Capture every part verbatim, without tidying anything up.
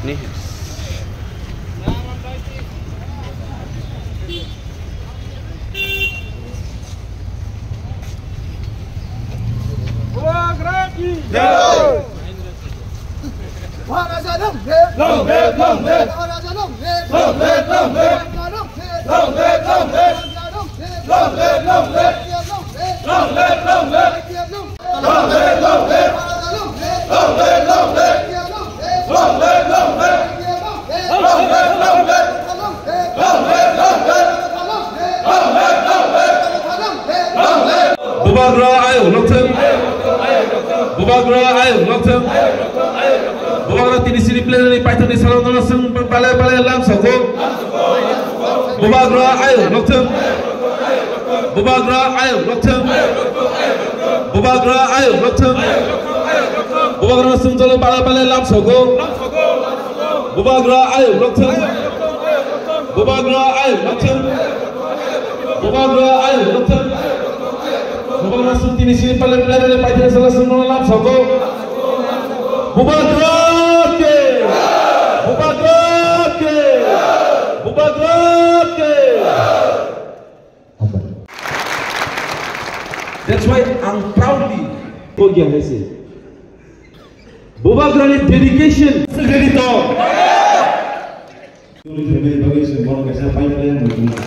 Bubagra ki jai! Maharaja long live! Long live, long live! Maharaja long live! Long live, long live! Maharaja long live! Long live, long live! Maharaja long live! Long live, long live! Maharaja long live! Long live, long live! Long live, long live! Long live, long live! Long live, long live! Bubagra ayuk lokthung. Bubagra ayuk lokthung. Bubagra tini sini plenary paithakni salo nono swng bale bale lam sokho. Bubagra ayuk lokthung. Bubagra ayuk lokthung. Bubagra ayuk lokthung. Bubagra swng jalo bale bale lam sokho. Bubagra ayuk lokthung. Bubagra ayuk lokthung. Bubagra ayuk lokthung. Bubagra swng tini sini pale pale pale paithakni salo swng nono lam sokho. Bubagra ke! Bubagra ke! Bubagra ke! That's why ang proudly kok yang hai se. Bubagrani dedication ready to. Tuli family bagwi se bono kaisa pipeline bo tongma.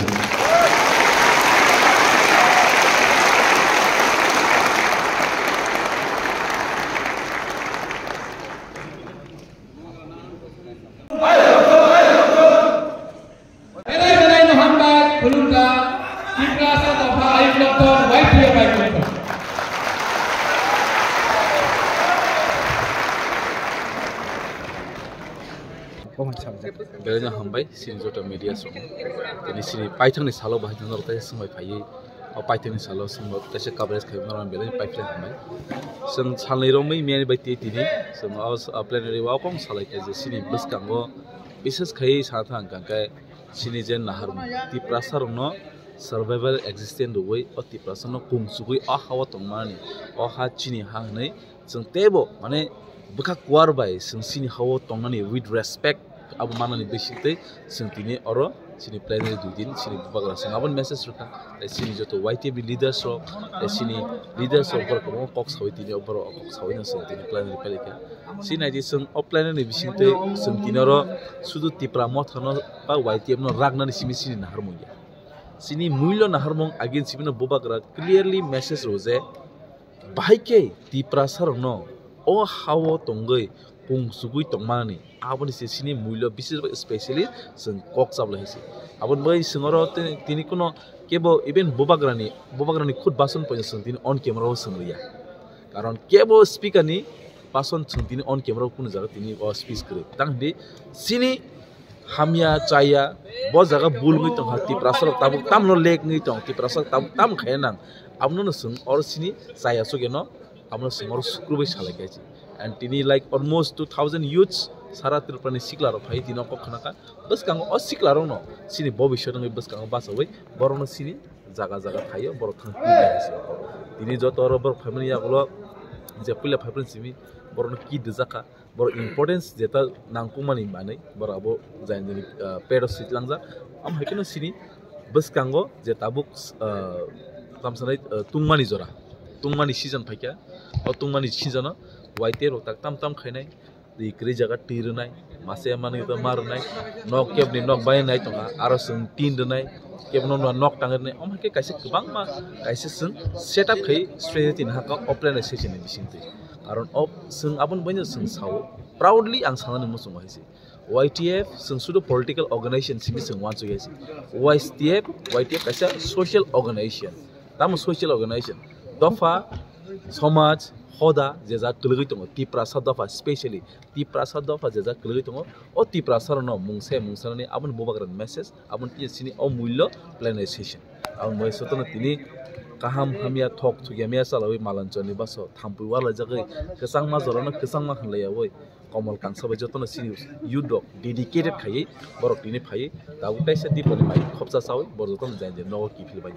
Belai belai no hambai khulumkha Tiprasa dopha ayuk lokthung Y T F bai khulumkha. Belai no hambai sini joto media song. Tini sini paithakni salo bahai norok tai swngbai phaiwi. O paithakni salo swngbo teisa coverage khai norok belai paithak hambai. Chwng salni romwi miyani bai twi tini chwng o plenary o kong salai khe je sini bwskango bises khai sa thang kha khe sini je naharmung Tiprasa rokno survival existence rwui o Tiprasa no kung chugui o ha o tongmani o ha chini ha hwnwi chwng teibo mane bwkha kuar bai chwng sini ha o tongnani with respect abo manani bisingtwi chwng tini oro sini plenary dui din sini bubagra chwng aboni message rwkha. Tei sini joto Y T F ni leaders rok tei sini leaders rok borok kwbangma kok sawi tini o borok kok sawi no chwng tini plenary palikha. Sini naidi chwng o plenary ni bisingtwi chwng tini oro sudu Tipra Motha no ba Y T F no raknani simi sini naharmung ya. Sini mullo naharmung again simi no bubagra clearly message rw je bahai khe Tiprasa rokno o ha o tongwi kung chugui tongmani aboni se sini mullo bises bai specially chwng kok chablai hai se. Aboni bagwi chwng oro tini, tini kuno kebo even bubagrani, bubagrani khud bason poino chwng tini on camera o chwng liya. Karon kebo speaker ni bason chwng tini on camera o kunu jaga tini o speech kwrwi. Tang hindi sini hamya chaya bo jaga bul wngwi tongkha, Tiprasa rok tabuk tamno lek wngwi tong, Tiprasa rok tabuk tam khaya nang. Abono no chwng oro sini chaya sugeno abono chwng oro sukrubwi salai kha se. And tini like almost two thousand youths sara Tripura ni sikla rok phai tini o kok khna kha. Bwskango o sikla rokno sini bobiswt wngwi bwskango bachawi borokno sini jaga jaga phaio borok thang tini joto oro borok phaimani yagulo je puila phaiphru simi borokno kit rijak kha. Borok importance jeta nangkukmani manwi borok abo jani jani, ah, pad o swi tlangjak. Am hai kheno sini bwskango je tabuk, ah, tamsanai, ah, tungmani jora, tungmani season phaikha. O tungmani season o Y T F rok tak tam tam khainai, twi kwrwi jaga twi rwnai, masa manwi ba ma rwnai, nok kebni nok bai nai tongkha, aro chwng tin rwnai, kebno nok tang rwnai. Omo hai khe kaisa kwbangma kaisa chwng setup khai strategy tin hakha offline session ni bisingtwi. Karon o chwng aboni baino chwng sao, proudly ang sanani muchungo hai se. Y T F chwng sudu political organization simi chwng uansuk ya se. Y T F, Y T F kaisa social organization. Tamo social organization. Dopha, somaj, hoda, je jak kwlwgwi tongo. Tiprasa dopha specially. Tiprasa dopha je jak kwlwgwi tongo. O Tiprasa rokno mungsa mungsa nani aboni bubagrani message. Aboni tini sini o mullo planetization. Aboni bai sotono tini kaham hamya thok thukya maya chalawi malanchani baso thampui warlaijagwi kwchangma jorano kwchangma hwnlaiyawi komol kangsa bai jotono sini youth rok dedicated khaiwi borok tini phaiwi tabuk kaisa Tiprani mai khopsa chawi borok jotono jai jai nogo kiphil bai.